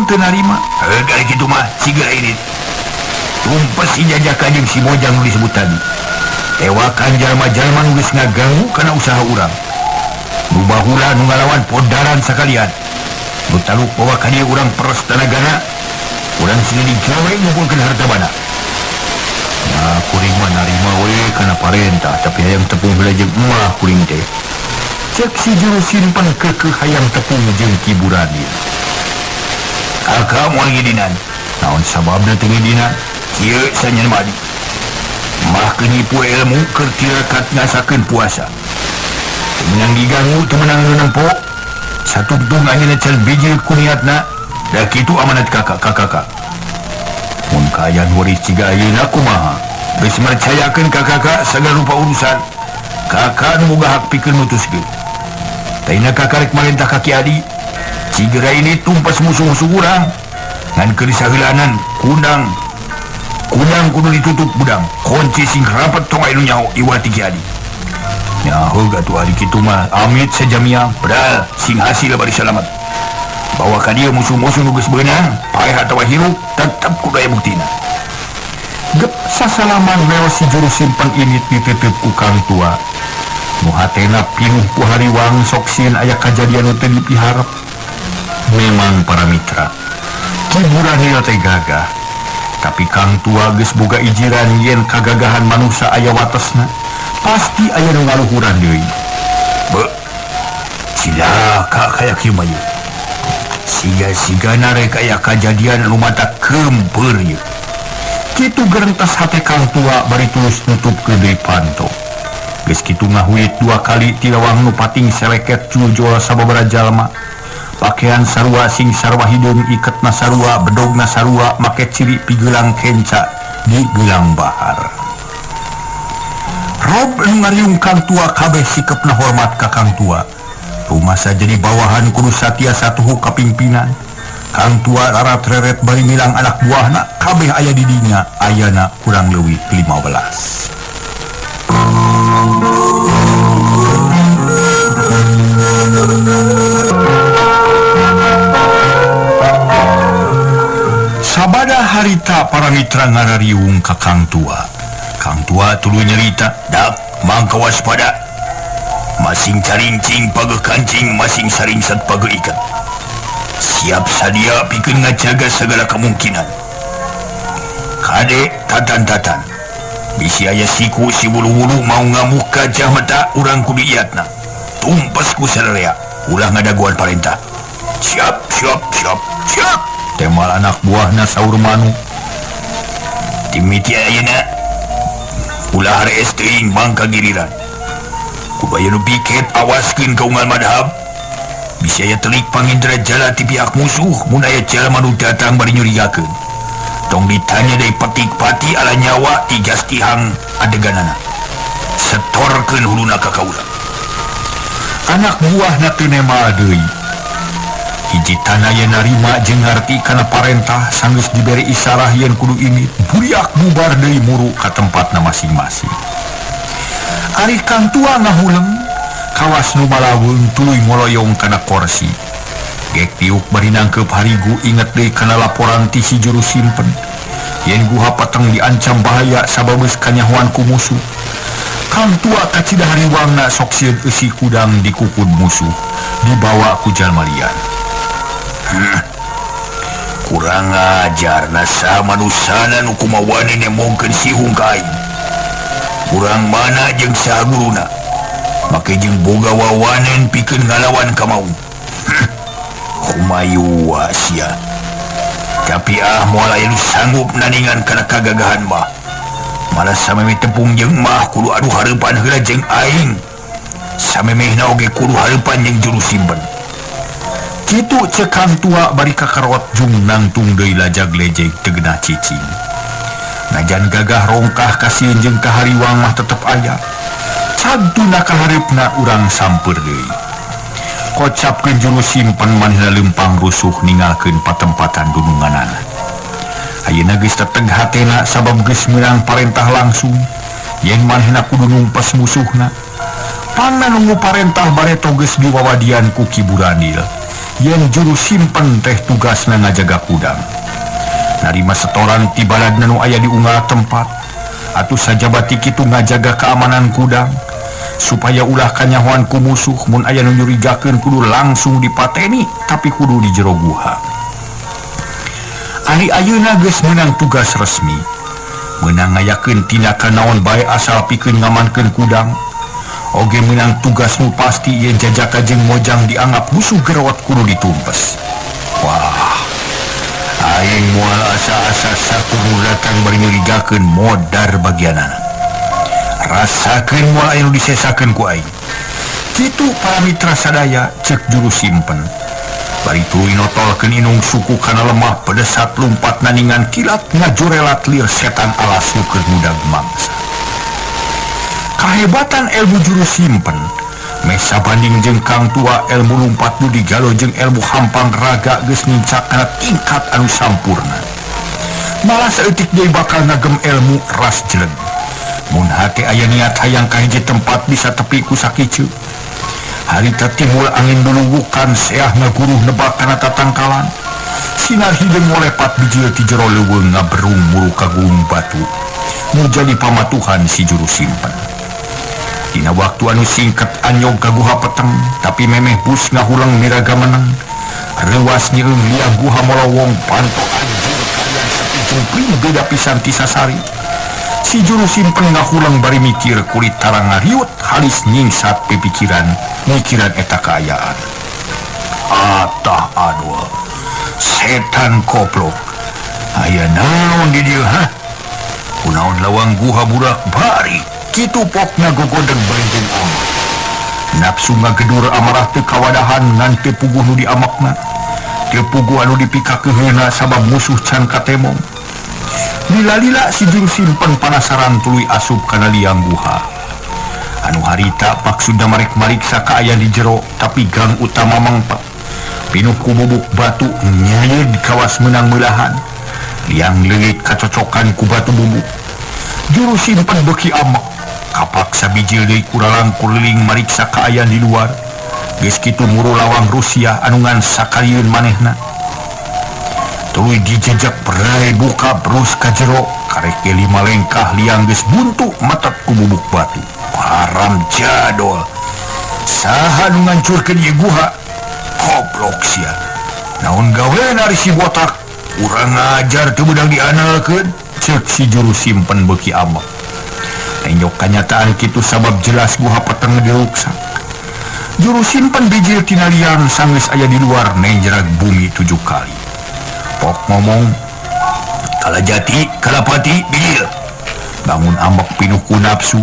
teu narima. Heuh kali kitu mah siga ini. Tumpes si Jajaka jeung si Mojang nu disebut tadi. Tewakan jalma-jalma nu geus ngaganggu kana usaha urang. Nu bahula nu ngalawan podaran sakalian. Nu taluk bawa ka dieu urang peres tanagana. Urang sini digawe ngumpulkeun harta bana. Nah, kuring mah narima we kana parentah, tapi hayang tepung heula jeung emah kuring teh. Cek si juru simpen kekeh hayang tepung jeung Ki Buradil. Kakak moal ngidinan. Naon sababna teu ngidinan? Kieu sanyen madi. Mah keur nipu ilmu keur tirakat ngasakeun puasa. Teu meunang diganggu, teu meunang nu nempo. Satungtung anjeunna can bijil ku niatna. Da kitu amanat kakak ka kakak. Mun kaayaan waris ciga ayeuna kumaha? Geus mercayakeun ka kakak sagala rupa urusan. Kakak nu boga hak pikeun mutuskeun. Taina kakak rek marentah ka Ki Adi. Cigera ini tumpas musuh-musuh urang. Ngan keur saheulanan kundang. Kundang kudu ditutup budang. Kunci sing rapet tong aya nu nyaho iwati Ki Adi. Nyaho gatuh ari kitu mah amit sajamiang. Padahal sing hasil bari salamet. Bawa ka dieu musuh-musuh nu geus beunang, paeh atawa hirup tetep kudu aya buktina. Gep sasalaman meos si juru simpen init ditutup ku Kang Tua. Nu hatena pinuh ku hariwang sok sieun aya kajadian nu teu dipiharep. Memang para mitra, Ki Buranil teh gagah. Tapi Kang Tua geus boga ijiran yen kagagahan manusia aya watesna, pasti aya nu ngaluhuran deui. Be, cilaka kaya kieu mah ieu. Siga-sigana rek aya kajadian anu mata kempeur ieu. Kitu gerentas hate Kang Tua bari tulus nutupkeun deui panto. Geus kitu ngahuit dua kali ti lawang nu pating seleket jujol sababaraha jalma. Pakaian sarua sing sarua hideung iketna sarua bedogna sarua make ciri pigelang kenca di gelang bahar. Rob nu ngariung Kang Tua kabeh sikepna hormat ka Kang Tua. Rumasa jadi bawahan kudu satia satuhu kapimpinan. Kang Tua rarat-reret bari milang anak buahna kabeh aya di dinya ayana kurang leuwih 15. Sabada harita para mitra ngarariung ka Kang Tua. Kang Tua tuluy nyerita, "Dak, mangka waspada. Masing carincing pageuh kancing, masing saringsat pageuh ikat. Siap sadia pikeun ngajaga segala kemungkinan. Kade tatan-tatan. Bisi aya siku si bulu-bulu mau ngamuk gajah mata urang kudu iatna. Tumpes ku sararea, ulah ngadaguan parentah. Siap, siap, siap, siap." Temal anak buahna saur manu. Timiti ayeuna ulah harees teuing mangka giliran. Kudu aya nu piket awaskeun ka unggal madhab. Bisi aya telik pangindra jala ti pihak musuh mun aya jalma nu datang bari nyurigakeun. Tong ditanya deui petik-pati ala nyawa ti jas tihang adeganana. Setorkeun huluna ka kaula. Anak buahna teu nemal deui. Hiji tanah yen narima jeung ngarti kana parentah sanggeus dibere isarah yen kudu ini buriak bubar deui muru ka tempatna masing-masing. Ari Kang Tua ngahuleng kawas nu malaweung tuluy ngoloyong kana korsi. Gek tiuk bari nangkeup harigu inget deui kana laporan ti si juru simpen. Yen guha pateng diancam bahaya sabab geus kanyahoan ku musuh. Kang Tua kacida hariwangna sok sieun eusi kudang dikukud musuh dibawa ku jalma lian. Kurang ajar nasa manusana nu kumawani nemongkeun sihung ka aing. Kurang mana jeung saha guruna? Make jeung boga wawanen pikeun ngalawan ka maung. Humayu sia. Tapi ah moal aya nu sanggup naningan kana kagagahan mah. Malah samemeh tepung jeung mah kudu adu hareupan heula jeung aing. Samemehna oge kudu hareupan jeung juru simpen. Kitu ceuk Kang Tua bari kakarot jung nangtung deui lajag lejeg teu genah cicing. Najan gagah rongkah kasieun jeung kahariwang mah tetep aya. Cagtuna kahareupna urang sampeur deui. Kocapkeun juru simpen manehna leumpang rusuh ninggalkeun patempatan dununganana. Ayeuna geus teteg hatena sabab geus meunang parentah langsung yen manehna kudu numpes musuhna. Pangna nunggu parentah bareto geus diwawadian ku Ki Buranil. Yen juru simpen teh tugasna ngajaga kudang. Narima setoran ti baladna nu aya di unggal tempat. Atuh sajabati kitu ngajaga keamanan kudang supaya ulah kanyahoan ku musuh mun aya nu nyurigakeun kudu langsung dipateni tapi kudu di jero guha. Ari ayeuna geus meunang tugas resmi. Meunang ngayakeun tindakan naon bae asal pikeun ngamankeun kudang. Oge meunang tugas nu pasti yen Jajaka jeung Mojang dianggap musuh gerot kudu ditumpes. Wah, aing moal asa-asa sakudu datang bari nyurigakeun modar bagianana. Rasakeun moal aya nu disesakeun ku aing. Kitu para mitra sadaya cek juru simpen. Bari tuluy notolkeun inung suku kana lemah pedesat lumpat naningan kilat ngajorelat lir setan alas nu keur mudag mangsa. Kahebatan ilmu juru simpen mesa banding jeung Kang Tua ilmu lumpat nu digalo jeung ilmu hampang raga geus nincak kana tingkat anu sampurna. Malah saeutik deui bakal ngagem ilmu ras jeleng. Mun hate aya niat hayang ka hiji tempat bisa tepi ku sakieu. Harita timbul angin duluwukan seah ngaguruh nebak kana tatangkalan. Sinar hideung molepat bijil ti jero leuweung ngaberung muru ka gunung batu. Nu jadi pamatuhan si juru simpen. Dina waktu anu singkat anyog ka guha peteng, tapi memeh bus ngahuleng miraga meneng. Reuwas nyeung liang guha molowong panto anjir kalian sapi jempling beda pisan ti sasari. Si juru simpen ngahuleng bari mikir kulit tarang ngariut halis nyingsat pipikiran mikiran eta kaayaan. Atah aduh, setan koplok. Aya naon di dieu ha? Kunaon lawang guha burak bari. Kitu pokna gogodeg barinjing amat. Nafsu ngagedur amarah teu kawadahan ngan teu puguh nu diamakna. Teu puguh anu dipikakeheuna sabab musuh can katemong. Lila-lila si juru simpen panasaran tuluy asup kana liang guha. Anu harita maksudna marek-mariksa kaayaan di jero tapi gang utama mangpet. Pinuh ku bubuk batu nyayeud kawas meunang meulahan. Liang leungit kacocokan ku batu bubuk. Juru simpen beuki amak. Kapaksa bijil deui kuralang kuliling mariksa kaayaan di luar. Geus kitu muru lawang Rusia anu ngan sakalieun manehna. Tuluy dijejak berai buka brus ka jero, karek ge lima lengkah liang geus buntu matet ku bubuk batu. Haram jadol. Saha nu ngancurkeun ieu guha? Goblok sia. Naon gawean ari si botak? Urang ngajar teu beudang dianalkeun, ceuk si juru simpen beuki amak. Nenyok kanyataan kitu sabab jelas guha peteng diruksak. Juru simpen bijil tina liang sanggeus aya di luar nenjrag bumi 7 kali. Pok ngomong, Kalajati, Kalapati, bijil. Bangun ambek pinuh ku nafsu.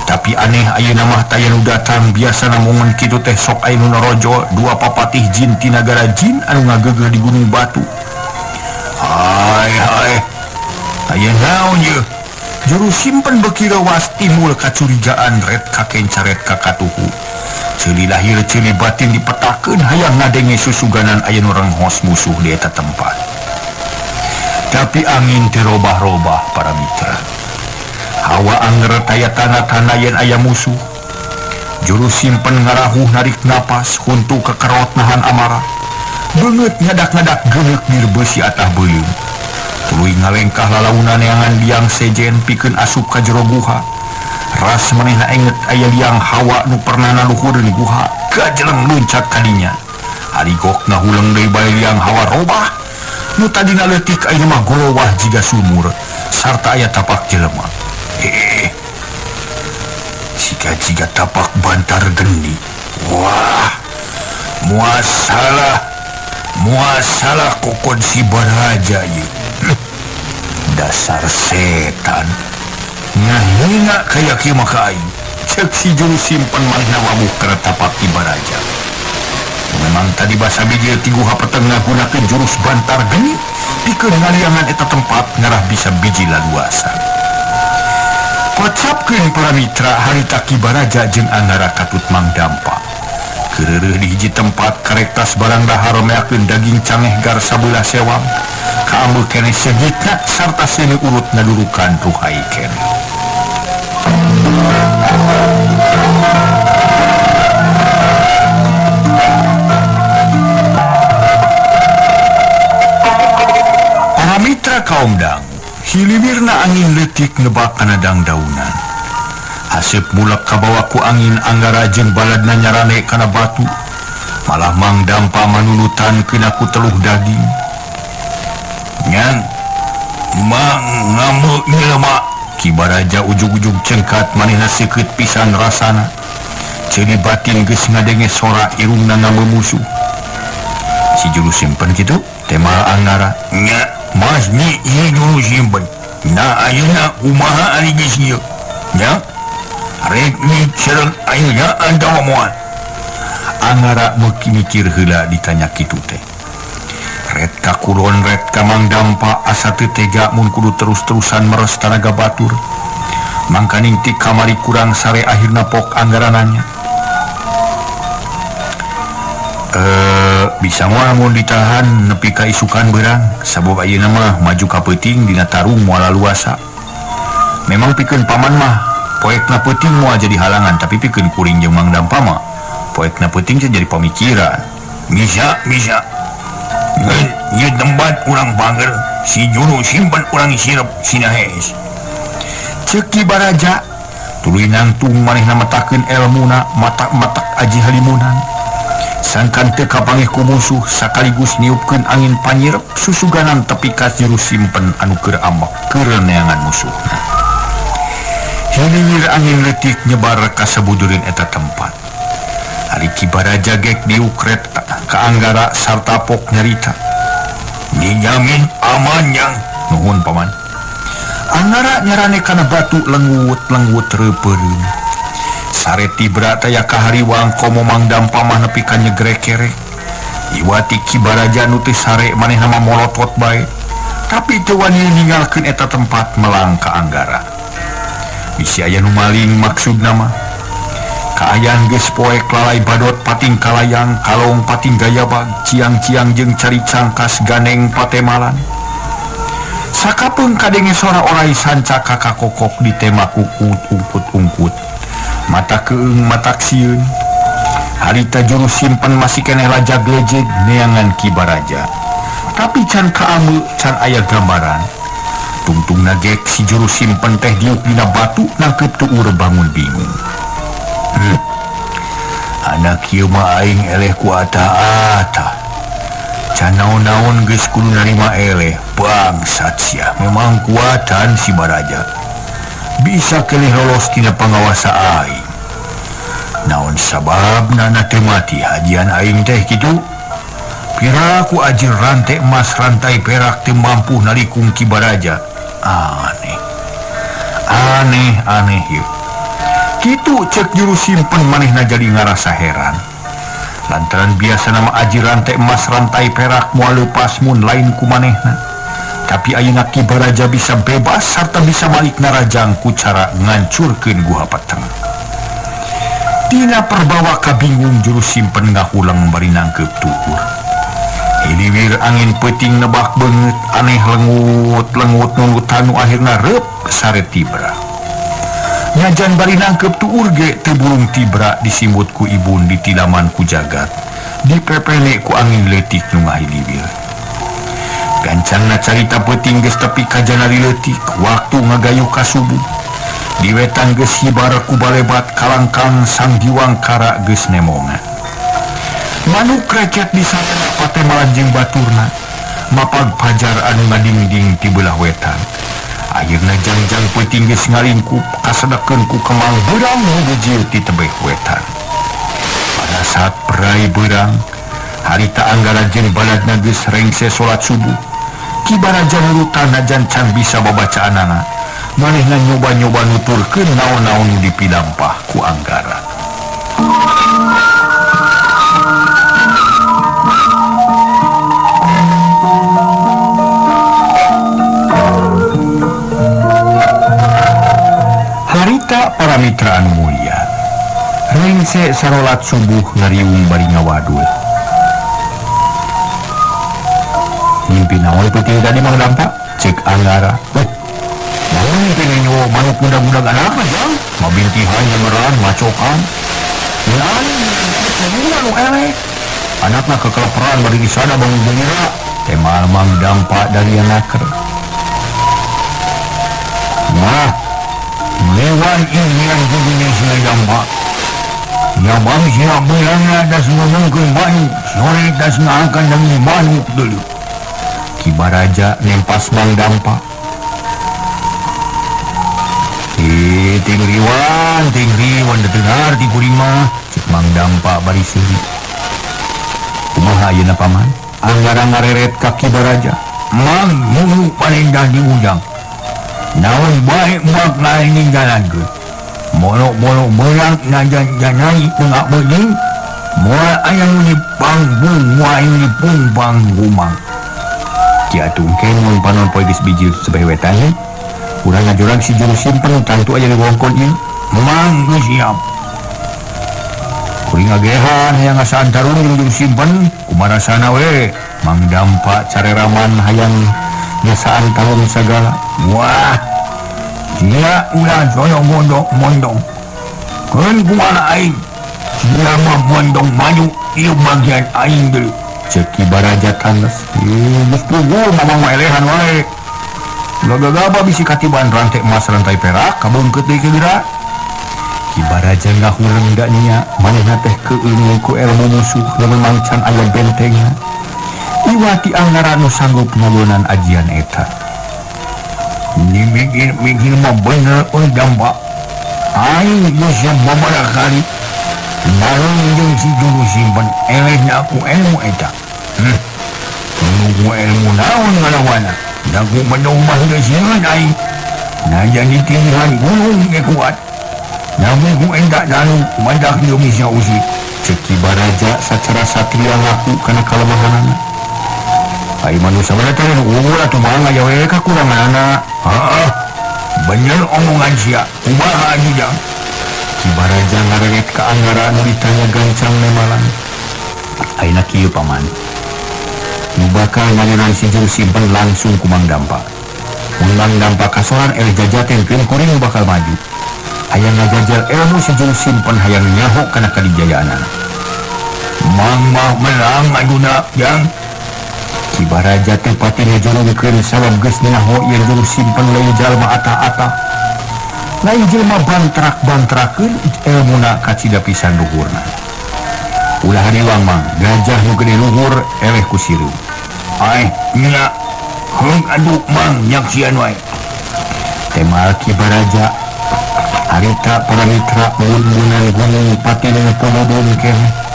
Tapi aneh ayeuna mah taya nu datang biasana momen kitu teh sok aya nu narojol dua papatih jin ti nagara jin anu ngageugeuh di Gunung Batu. Hai hai. Aya naon yeuh? Juru simpen beuki reuwas timbul kacurigaan ret kakencaret kakatuhu. Ceuli lahir ceuli batin dipetakeun hayang ngadenge susuganan aya nu renghos musuh di eta tempat. Tapi angin teu robah-robah para mitra. Hawa anger taya tanda-tanda yen aya musuh. Juru simpen ngarahuh narik napas huntu kekerot nahan amarah. Beungeut ngadak-ngadak geuneuk dirbeusi atah beuleum. Tuluy ngalengkah lalaunan neangan liang sejen pikeun asup ka jero guha. Ras manehna enget aya liang hawa nu pernah naluhureun guha, gajeleng luncat kadinya. Harigok ngahuleng deui bae liang hawa robah. Nu tadina leutik ayeuna mah golowah jiga sumur sarta aya tapak jelema. Jiga-jiga tapak bantar geni. Wah, muasalah kokon si Baraja ieu. Dasar setan ngahina kaya kieu mah ka aing. Ceuk si juru simpen manehna wabuh kana tapak ki Baraja. Memang tadi basa bijil ti guha peteng ngagunakeun jurus bantar geni pikeun ngaliangan eta tempat ngarah bisa biji laluasa. Kocapkeun para mitra harita Ki Baraja jeung Anggara katut Mang Dampa. Keureuh di hiji tempat karektas barang dahar meakeun daging cangeh gar sabelah sewang. Kaambe keneh seungitna sarta seuneu urut ngadurukan ruhai keneh. kaom dangu. Hiliwirna angin leutik nebak kana dangdaunan. Haseup mulek kabawa ku angin Anggara jeung baladna nyarane kana batu. Malah Mang Dampa manulutan kena ku teluh daging. Nyang, mang ngamuk jelema. Ki Baraja ujug-ujug cengkat manehna seukeut pisan rasana. Ceuli batin geus ngadenge sora irungna ngameu musuh. Si juru simpen kitu temal Anggara. Nya, mas ni ieu juru simpen. Nah ayeuna kumaha ari geus ieu? Nya, rek ni sareng ayeuna atawa moal? Anggara meuki mikir heula ditanya kitu teh. Ret ka kulon ret ka Mang Dampa asa teu tega mun kudu terus-terusan meres tanaga batur. Mangkaning ti kamari kurang sare akhirna pok Anggara nanya. Bisa moal mun ditahan nepi ka isukan beurang, sabab ayeuna mah maju ka peuting dina tarung moal laluasa. Memang pikeun paman mah poekna peuting moal jadi halangan, tapi pikeun kuring jeung Mang Dampa mah poekna peuting jadi pamikiran. Bisa, bisa. Ieu tempat urang pager, si juru simpen urang sirep sina hees. Ceuk Ki Baraja, tuluy nangtung manehna metakeun elmuna, matak-matak aji halimunan. Sangkan teu kapanggih ku musuh sakaligus niupkeun angin panyirep susuganan tepi ka juru simpen anu keur ambek keur neangan musuhna. Hiliwir angin leutik nyebar ka sabujureun eta tempat. Ari Ki Baraja gek diukret ka Anggara sarta pok nyarita. Dijamin aman yang nuhun paman. Anggara nyarane kana batu lengut-lengut reupeureun. Sare tibra taya kahariwang komo Mang Dampa mah nepi ka nyegrekerek. Iwati Ki Baraja nu teu sare manehna mah molotot bae. Tapi teu wani ninggalkeun eta tempat melang ka Anggara. Bisi aya nu maling maksudna mah. Kaayaan geus poek lalai badot pating kalayang, kalong pating gayabag, ciang-ciang jeung cari cangkas ganeng patemalan. Sakapeung kadenge sora orai sanca kakakokok ditema ku ungkut-ungkut. Mata keung matak sieun. Harita juru simpen masih keneh lajag lejeg neangan Ki Baraja. Tapi can kaameu can aya gambaran. Tungtungna gek si juru simpen teh diuk dina batu nangkeup tuur bangun bingung. Anak ieu mah aing eleh ku ata-ata. Can naon-naon geus kudu narima eleh. Bangsat sia, memang kuatan si Baraja. Bisa kelih lolos tina pangawasa aing. Naon sababna na teu mati hajian aing teh kitu? Piraku ajir rantai emas rantai perak teu mampu nalikung Ki Baraja. Aneh. Aneh aneh ieu. Kitu cek juru simpen manehna jadi ngarasa heran. Lantaran biasa nama aji rantai emas rantai perak moal leupas mun lain ku manehna. Tapi ayeuna Ki Baraja bisa bebas sarta bisa malik narajang ku cara ngancurkeun guha peteng. Tina perbawa kabingung juru simpen ngahulang bari nangkeup tuur. Hiliwir angin peuting nebak beungeut aneh lengut-lengut nunggu tanu akhirna reup sare tibra. Nyajan bari nangkep tuur ge teu burung tibra disimbut ku ibun di tilaman ku jagat. Dipepele ku angin leutik nu ngahiliwir. Gancangna carita peuting geus tepi ka janari leutik, waktu ngagayuh ka subuh. Di wetan geus hibar ku balebat kalangkang sang diwangkara geus nemongan. Manuk reket di sana patemalan jeung baturna, mapag pajar anu ngadingding ti beulah wetan. Akhirna jangjang peuting geus ngalingkup kasedekeun ku kemang beurang nu gejil ti tebeh wetan. Pada saat perai beurang, harita Anggara jeung baladna geus rengse salat subuh. Ki Baraja nurutan najan can bisa babacaanana. Manehna nyoba-nyoba nuturkeun naon-naon nu dipilampah ku Anggara. Harita para mitra anu mulia, rengse sarolat subuh ngariung bari ngawadul. Mimpi naon peuting tadi Mang Dampa? Cek Anggara. Naon mimpi nyo manuk muda-muda anak mah jang? Mabintihan nyemeran macokan. Lain anu eleh. Anakna kekeleperan bari di sana bangun bengera. Temal Mang Dampa dari naker. Riwan inian kudunya sia dampak. Ya bang sia beulangna das ngomongkeun manuk, sore das ngaakan daging manuk deuleu. Ki Baraja nempas Mang Dampak. Ting riwan dedengar ti kuring mah, cek Mang Dampak bari seuri. Kumaha ayeuna paman? Anggara ngareret ka Ki Baraja. Mang mulu paling diundang. Naon bae mak lain ninggalankeun. Molok-molok beurang najan janai tengah beuting, moal aya nu dipanggung moal nu dipungpang gumang. Ki atuh engke mun panon poe geus bijil sebeh wetan. Urang ngajurang si juru simpen tangtu aya di wongkon ieu. Mang geus siap. Kuring ngagehan hayang ngasaan tarung jeung juru simpen, kumarasana we. Mang Dampak careraman hayang ngasaan tarung sagala. Wah. Sia ulah sono mondong-mondong. Keun kumaha aing? Sia mah mondong maju ieu bagian aing deui. Ceuk Ki Baraja tandes. Geus puguh mamang mah elehan wae. Gagagaba bisi katiban rantai emas rantai perak kabeungkeut deui ke geura. Ki Baraja ngahureng da nya manehna teh keueung ku ilmu musuh nu memang can aya bentengna. Iwati angara nu sanggup ngalonan ajian eta. Ni mikir-mikir mah bener euy Dampak. Aing geus sababaraha kali bareng jeung si juru simpen elehna ku ilmu eta. Ku ilmu naon ngalawana? Da ku bedog mah geus sieun aing. Najan ditindihan gunung ge kuat. Namun ku endak dalu madak ieu bisa usik. Ceuk Ki Baraja sacara satria ngaku kana kalemahanana. Ai manusia mah teh unggul atuh mah aya we kakuranganana. Heeh. Bener omongan sia. Kumaha atuh jang? Ki Baraja ngareret ka Anggara nu ditanya gancang nemalan. Ayeuna kieu paman. Nu bakal ngaliran si juru simpen langsung ku Mang Dampak. Mun Mang Dampak kasoran eleh jajaten kuring nu bakal maju. Hayang ngajajal ilmu si juru simpen hayang nyaho kana kadijayaanana. Mang mah melang aduna jang. Ki Baraja teh pati ngajurungkeun sabab geus nyaho yen juru simpen lain jalma atah-atah. Lain jelema bantrak-bantrakeun ilmuna kacida pisan luhurna. Ulah hariwang Mang, gajah nu gede luhur eleh ku sireum. Ai, nya heung aduh Mang nyaksian wae. Temal Ki Baraja harita para mitra mun-munan gunung pati nu pomodon keneh.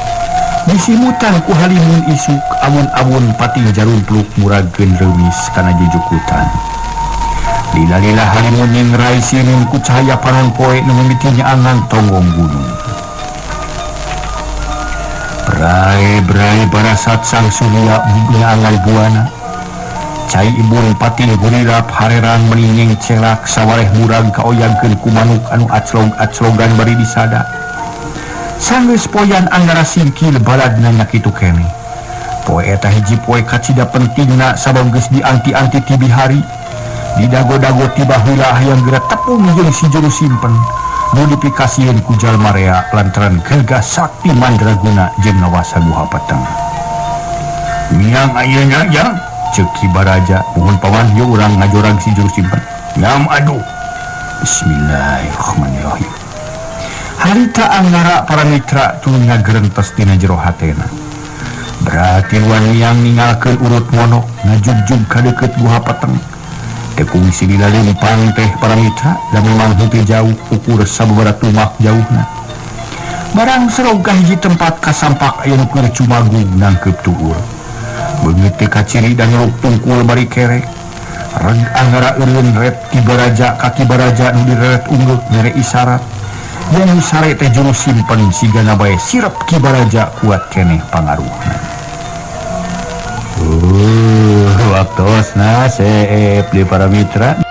Disimutan ku halimun isuk awun-awun pati jarumpluk muragkeun reumis kana jujukutan. Lila-lila halimun nyengrai sieun ku cahaya panon poe nu mimiti nyaangan tonggong gunung. Brai-brai barasat sang surya nyaangan buana. Cai ibun pati gurilap harerang meninyeng celak sawareh murag kaoyagkeun ku manuk anu aclog-aclogan bari disada. Sanggeus poyan Anggara singkil baladna nya kitu keneh. Poe eta hiji poe kacida pentingna sabab geus dianti-anti ti bihari. Didago-dago ti baheula hayang geura tepung jeung si juru simpen. Nu dipikasieun ku jalma rea lantaran gagah sakti mandraguna jeung ngawasa guha peteng. Miang ayeuna jang? Ceuk Ki Baraja, muhun paman yeuh urang ngajorag si juru simpen. Ngam aduh. Bismillahirrahmanirrahim. Harita Anggara para mitra tuluy ngagerentes dina jero hatena. Berarti wan yang ningalkeun urut monok ngajugjug ka deukeut guha peteng. Teu kungsi dilalempang teh para mitra da memang henteu jauh ukur sababaraha tumak jauhna. Barang serog ka hiji tempat kasampak aya nu keur cumagug nangkeup tuur. Beungeut teh kaciri da ngeruk tungkul bari kerek. Reg Anggara eureun ret Ki Baraja ka Ki Baraja nu direret unggeuk mere isarat. Yang sare teh juru simpen sigana bae sirep Ki Baraja kuat keneh pangaruhna. Waktosna seep di para mitra